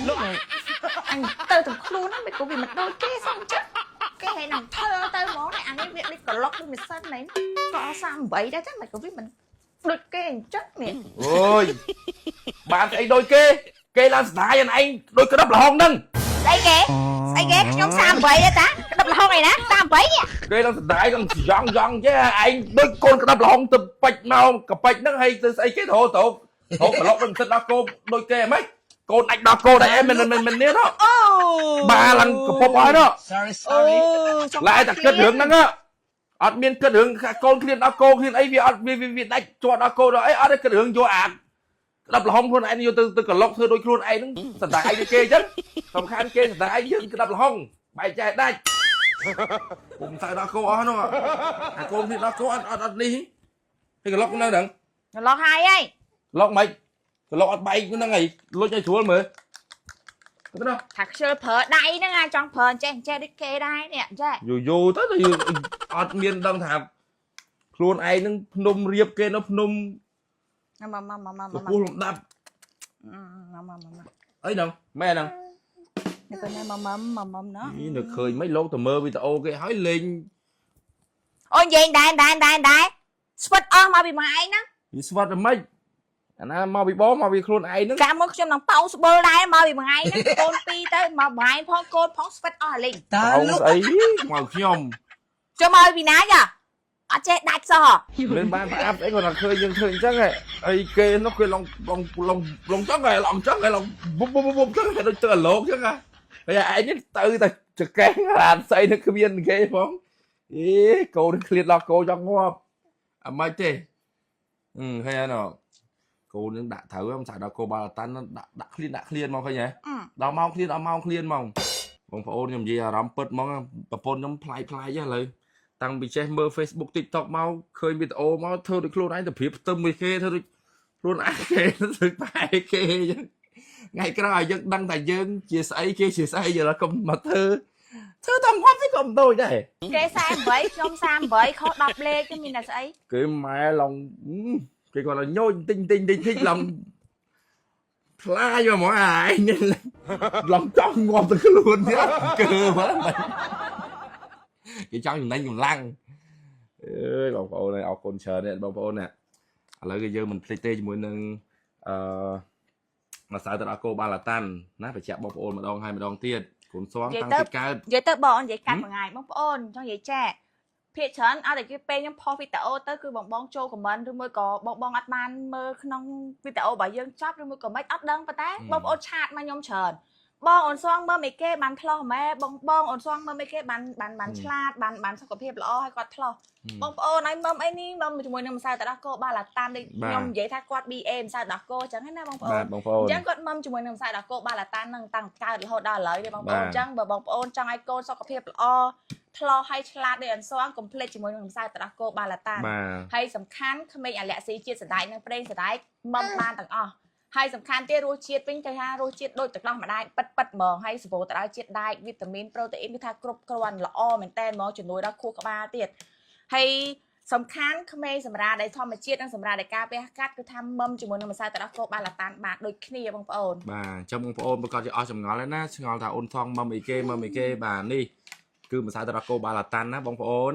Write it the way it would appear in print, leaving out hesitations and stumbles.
លោក អញទៅទាំងខ្លួនហ្នឹងមិនក៏វាមិនដូចគេសោះអញ្ចឹងគេឲ្យនឹងថលទៅហ្មងនេះអានេះវាដូចក្លុកដូចម៉ាស៊ីនហ្នឹងក៏38ដែរចឹងមិនក៏វាមិនដូចគេអញ្ចឹងនេះ អូយបានស្អីដូចគេគេឡើងស្ដាយអញឯងដូចក្តាប់លហុងហ្នឹង ស្អីគេស្អីគេខ្ញុំ38ដែរតាក្តាប់លហុងអីណា38នេះ គេឡើងស្ដាយឡើងយ៉ងយ៉ងចេះឯងដូចកូនក្តាប់លហុងទៅពេចមកកពេចហ្នឹងហើយទៅស្អីគេទៅទៅទៅក្លុកនឹងសិតដល់គោដូចគេហ្មិចកូនដាច់ដល់គោដែរឯងមិនមិនមិននេះនោះ អូ បាឡើងកពុបអស់នោះ Sorry អូ sorry ចង់ ឡើយតែគិតរឿងហ្នឹងអត់មានគិតរឿងកូនឃ្លានដល់គោឃ្លានអីវាអត់វាវាដាច់ជាប់ដល់គោដល់អីអត់ទេគិតរឿងយកអាក្តាប់លហុងខ្លួនឯងយកទៅទៅក្លុកធ្វើដូចខ្លួនឯងហ្នឹងសណ្ដាយដូចគេអញ្ចឹងសំខាន់គេសណ្ដាយយើងក្តាប់លហុងបែកចែកដាច់ពុំទៅដល់គោអស់នោះអាកូននេះដល់គោអត់អត់អត់នេះហើយកលុកនៅហ្នឹង ក្លុកហើយហើយ លុកមិនកលុកអត់បែកហ្នឹងហើយលុចឲ្យស្រួលមើលទៅណា ថាខ្ជិលប្រើដៃហ្នឹងអាចង់ប្រើអញ្ចេះអញ្ចេះដូចគេដែរនេះអញ្ចេះ យូរយូរទៅទៅយើងអត់មានដឹងថាខ្លួនឯងហ្នឹងភ្នំរៀបគេនៅភ្នំ មកមកមកមក ពពោះលំដាប់ មកមកមក អីហ្នឹងម៉ែហ្នឹង នេះទៅណាមកមកមកមកណោះ នេះនៅឃើញមិនលោកទៅមើលវីដេអូគេហើយលេង អូនិយាយដែរដែរដែរដែរស្វិតអស់មកពីម៉ែឯងហ្នឹង វាស្វិតហ្មិចអាណាមកពីបងមកពីខ្លួនឯងហ្នឹង កាលមុនខ្ញុំនឹងប៉ោងស្បល់ដែរមកពីម៉ែហ្នឹងកូនពីរទៅមកម៉ែផងកូនផងស្វិតអស់អាលីង តា បោ លោក ស្អីមកខ្ញុំ ចុះមកពីណាចាអត់ចេះដាច់សោះ មិនបានប្រអាប់ស្អីគាត់ថាឃើញយើងធ្វើអញ្ចឹងហ៎អីគេនោះគេឡងឡងឡងឡងចឹងហ៎ឡងចឹងហ៎ឡងបុបបុបបុបចឹងហ៎ដូចទៅអាលោកចឹងហ៎ហើយឯងនេះទៅតែចកេះអានស្អីនឹងគ្មានគេផងអេកូនឃ្លាតដល់កូនចង់ងាប់អាម៉េចទេអឺឃើញអត់ណកូននឹងដាក់ត្រូវមិនស្អាតដល់កូបាល់តាន់ដាក់ដាក់ឃ្លានដាក់ឃ្លានមកឃើញហ៎ដល់ម៉ោងឃ្លានដល់ម៉ោងឃ្លានមកបងប្អូនខ្ញុំនិយាយអារម្មណ៍ពិតហ្មងប្រពន្ធខ្ញុំប្លែកប្លែកឥឡូវតាំងពីចេះមើល Facebook TikTok មកឃើញវីដេអូមកធ្វើដូចខ្លួនឯងទៅប្រៀបផ្ទឹមមួយគេធ្វើដូចខ្លួនឯងគេធ្វើបែកគេអញ្ចឹងថ្ងៃក្រោយឲ្យយើងដឹងថាយើងជាស្អីគេជាស្អីយល់កុំមកធ្វើធ្វើតាមគាត់វិញក៏មិនដូចដែរ គេ48ខ្ញុំ38ខុស10លេខទេមានតែស្អី គេម៉ែឡងគេគាត់ថាញយតិចតិចតិចតិចឡងខ្លាចមកហ្មងអាឯងនេះឡងចង់ងាប់ទៅខ្លួនទៀតកើមកគេចង់ចំណេញកម្លាំងអើយបងប្អូនអើយអរគុណច្រើននេះបងប្អូននេះឥឡូវគឺយើងមិនភ្លេចទេជាមួយនឹងអឺម្សៅទឹកដោះគោបាឡាតាន់ណាបញ្ជាក់បងប្អូនម្ដងហើយម្ដងទៀតគុណសងតាំងពីកើត និយាយទៅបងនិយាយកាត់មួយថ្ងៃបងប្អូនចង់និយាយចាភាគច្រើនអត់តែគេពេលខ្ញុំផុសវីដេអូទៅគឺបងបងចូល comment ឬមួយក៏បងបងអត់បានមើលក្នុងវីដេអូរបស់យើងចប់ឬមួយក៏មិនអត់ដឹងប៉ុន្តែបងប្អូន chat មកខ្ញុំច្រើនបងអូនសងមើលមិនគេបានឆ្លោះម៉ែបងបងអូនសងមើលមិនគេបានបានបានឆ្លាតបានបានសុខភាពល្អហើយគាត់ឆ្លោះបងប្អូនឲ្យមើមអីនេះមើមជាមួយនឹងម្សៅទឹកដោះគោបាឡាតាន់ដូចខ្ញុំនិយាយថាគាត់ BA ម្សៅទឹកដោះគោអញ្ចឹងណាបងប្អូន បាទបងប្អូន អញ្ចឹងគាត់មុំជាមួយនឹងម្សៅដោះគោបាឡាតាននឹងតាំងកើតរហូតដល់ឥឡូវទេបងប្អូន បាទ អញ្ចឹងបើបងប្អូនចង់ឲ្យកូនសុខភាពល្អថ្លោះហើយឆ្លាតដូចអន្សងកុំភ្លេចជាមួយនឹងម្សៅទឹកដោះគោបាឡាតាន បាទ ហើយសំខាន់ក្មេងអាឡែស៊ីជាតិសណ្ដែកនិងប្រេងសណ្ដែកមុំបានទាំងអស់ហើយសំខាន់ទៀតរសជាតិវិញគេថារសជាតិដូចទឹកដោះម្ដាយប៉ិតប៉ិតហ្មងហើយសម្បូរទៅដោយជាតិដែកវីតាមីនប្រូតេអ៊ីនគឺថាគ្រប់គ្រាន់ល្អមែនតើហ្មងជំនួយដល់ខួរក្បាលទៀតហើយសំខាន់ក្មេងសម្រាប់ដែលធម្មជាតិនិងសម្រាប់ដែលការពះកាត់គឺថាមុំជាមួយនឹងម្សៅទឹកដោះគោបាឡាតានបានដូចគ្នាបងប្អូន បាទអញ្ចឹងបងប្អូនប្រកាសជាអស់ចម្ងល់ហើយណាឆ្ងល់ថាអូនថងមកអីគេមកអីគេបាទនេះគឺម្សៅទឹកដោះគោបាឡាតាន់ណាបងប្អូន